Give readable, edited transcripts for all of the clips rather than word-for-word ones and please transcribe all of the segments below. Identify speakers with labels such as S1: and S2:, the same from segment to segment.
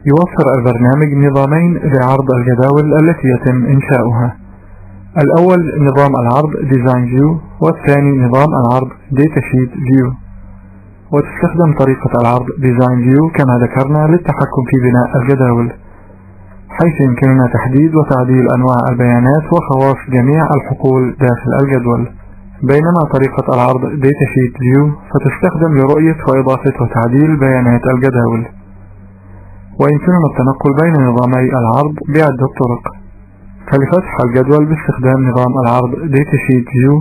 S1: يوفر البرنامج نظامين لعرض الجداول التي يتم إنشاؤها: الأول نظام العرض Design View، والثاني نظام العرض Datasheet View. وتستخدم طريقة العرض Design View كما ذكرنا للتحكم في بناء الجداول، حيث يمكننا تحديد وتعديل أنواع البيانات وخواص جميع الحقول داخل الجدول، بينما طريقة العرض Datasheet View فتستخدم لرؤية وإضافة وتعديل بيانات الجداول. ويمكننا التنقل بين نظامي العرض بعدة طرق. فلفتح الجدول باستخدام نظام العرض Datasheet View،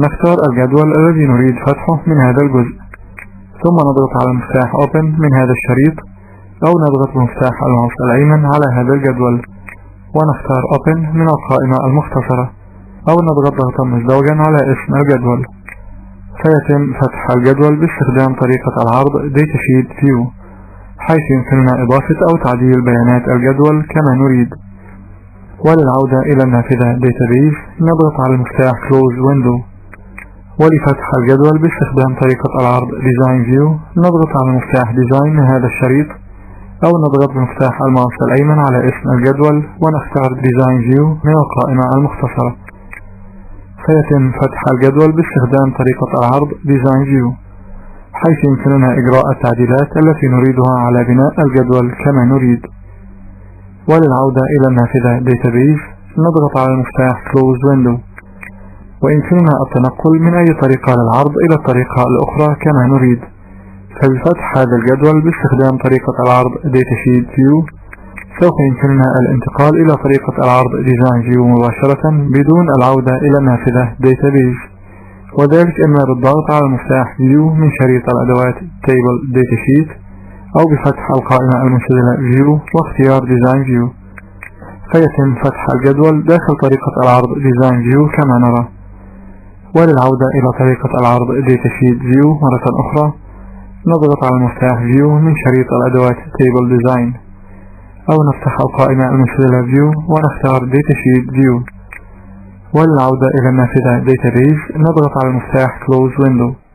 S1: نختار الجدول الذي نريد فتحه من هذا الجزء، ثم نضغط على مفتاح Open من هذا الشريط، أو نضغط بمفتاح الماوس الأيمن على هذا الجدول ونختار Open من القائمة المختصرة، أو نضغط ضغطا مزدوجا على اسم الجدول، فيتم فتح الجدول باستخدام طريقة العرض Datasheet View، حيث يمكننا إضافة أو تعديل بيانات الجدول كما نريد. وللعودة إلى النافذة Database نضغط على المفتاح Close Window. ولفتح الجدول باستخدام طريقة العرض Design View نضغط على مفتاح Design من هذا الشريط، أو نضغط بمفتاح الماوس الأيمن على اسم الجدول ونختار Design View من القائمة المختصرة، فيتم فتح الجدول باستخدام طريقة العرض Design View، حيث يمكننا إجراء التعديلات التي نريدها على بناء الجدول كما نريد. وللعودة إلى النافذة Database نضغط على المفتاح Close Window. ويمكننا التنقل من أي طريقة للعرض إلى الطريقة الأخرى كما نريد. فبفتح هذا الجدول باستخدام طريقة العرض Datasheet View سوف يمكننا الانتقال إلى طريقة العرض Design View مباشرة بدون العودة إلى النافذة Database، وذلك إما بالضغط على المفتاح View من شريط الأدوات Table Datasheet، أو بفتح القائمة المنسدلة View واختيار Design View، فيتم فتح الجدول داخل طريقة العرض Design View كما نرى. وللعودة إلى طريقة العرض Datasheet View مرة أخرى نضغط على المفتاح View من شريط الأدوات Table Design، أو نفتح القائمة المنسدلة View ونختار Datasheet View. وللعودة إلى النافذة Database نضغط على المفتاح Close Window.